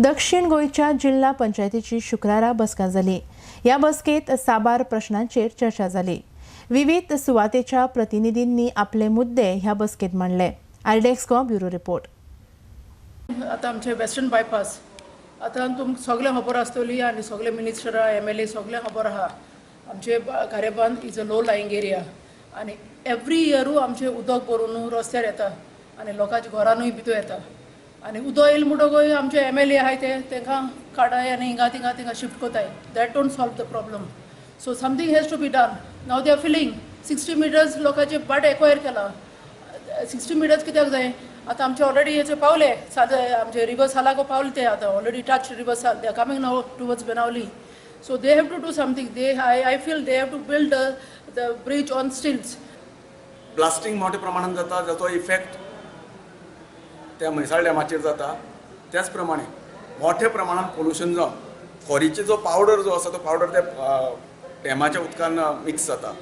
दक्षिण गोंयच्या जिल्हा पंचायतीची शुक्रारा बसका जाली. ह्या बसकेत साबार प्रश्नांचेर चर्चा जाली. विविध सुवातेच्या प्रतिनिधींनी आपले मुद्दे ह्या बसकेत मांडले. RDX Goa, bureau report. आतां आमचे वेस्टर्न बायपास, आतां तुमकां सगळें खबर आसतली आनी सगळे मिनिस्टरा, एमएलए सगळें खबर आहा. आमचे Kharebandh is a low lying area आनी एवरी इयरू आमचें उदक भरून रस्त्यार येता आनी लोकांच्या घरानूय भितर येता. आनी उदक येयलें म्हणटकूय आमचे एमएलए आहाय, ते तांकां काडाय आनी हिंगा थिंगा थिंगा शिफ्ट करताय. That don't solve the problem, so something has to be done. Now they are filling 60 meters. लोकांचे बाट एक्वायर केला. 60 मिटर्स कित्याक जाय? आतां आमचे ऑलरेडी हेचे पावले, सादे आमचे रिवर सालाको पावले ते. आतां already touch River Sal. They are coming now towards Benaulim, so they have to do something. They I I feel they have to build the bridge on stilts. Blasting मोठ्या प्रमाणात जाता, जाचो इफेक्ट त्या म्हैसाळ डॅमाचेर जाता. त्याच प्रमाणे मोठ्या प्रमाणात पोल्युशन जावन खोरीचे जो पावडर जो आसा, तो पावडर त्या डॅमाच्या उदकान मिक्स जाता.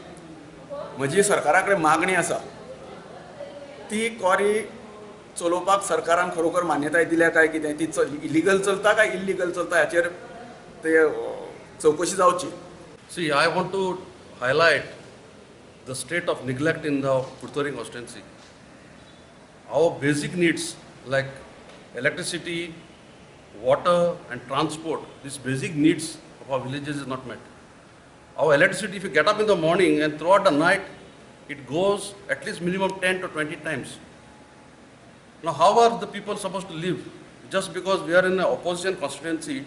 म्हजी सरकारा कडेन मागणी आसा, ती क्वॉरी चलोवपाक सरकारान खरोखर मान्यताय दिल्या काय कितें, ती इलिगल चलता काय इल्लिगल चलता, हाचेर ते चवकशी जावची. See, I want to highlight the state of neglect in the Curtorim constituency. Our basic needs like electricity, water and transport, these basic needs of our villages is not met. Our electricity, if you get up in the morning and throughout the night, it goes at least minimum 10 to 20 times. Now, how are the people supposed to live? Just because we are in an opposition constituency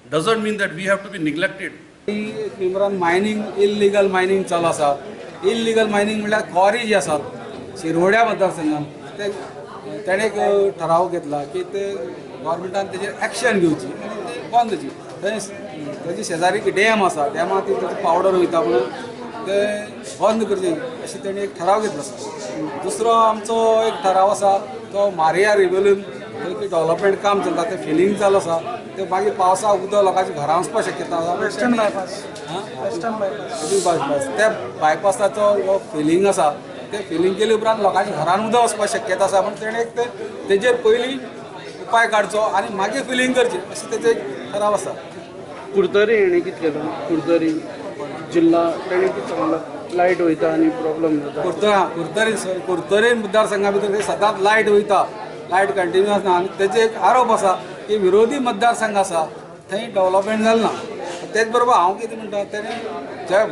doesn't mean that we have to be neglected. Imran, mining, illegal mining चालू आसा. Illegal mining म्हणल्यार quarry जी आसात शिरवड्या मतदारसंघात, ते तेणें एक ठराव घेतला की ते गव्हर्मेंटान तेजेर एक्शन घेवची आनी ते बंद जावची. थंय तेजे शेजारी एक डॅम आसा, डॅमा ती पावडर वयता म्हणून ते बंद करचे अशें तेणी एक ठराव घेतलो आसा. दुसरो आमचो एक ठराव आसा, तो मारिया रिबेलून थंय डेव्हलपमेंट काम चलता, तें फिलींग चालू आसा. ते मागीर पावसाक उदक लोकांच्या घरां वचपाक शक्यता आसा. Western bypass, western bypass. Bypass, त्या बायपासाचो जो फिलींग आसा, ते फिलींग केले उपरांत लोकांच्या घरान उदक वचपाक शक्यता आसा, पूण तेणें एक ते तेजेर पयलीं उपाय काडचो आनी मागीर फिलींग करचें अशें तेजें एक ठराव आसा. कुडतरी हेणें कितें केलां? कुडतरी जिल्हा, तेणें कितें सांगलां? लायट वयता आनी प्रॉब्लम जाता. कुडतरी, कुडतरी, कुडतरी मतदारसंघा भितर सदांच लायट वयता. लायट कंटिन्यू आसना आनी तेजे एक आरोप आसा की विरोधी मतदारसंघ आसा, थंय डेव्हलपमेंट जालें ना. तेच बरोबर हांव कितें म्हणटा, तेणें जे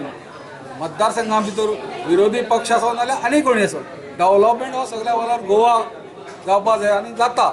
मतदारसंघा भितर विरोधी पक्ष आसो नाल्यार आनी कोणी आसो, डेव्हलपमेंट हो सगळ्या ऑल ओवर गोवा जावपा जाय आनी जाता.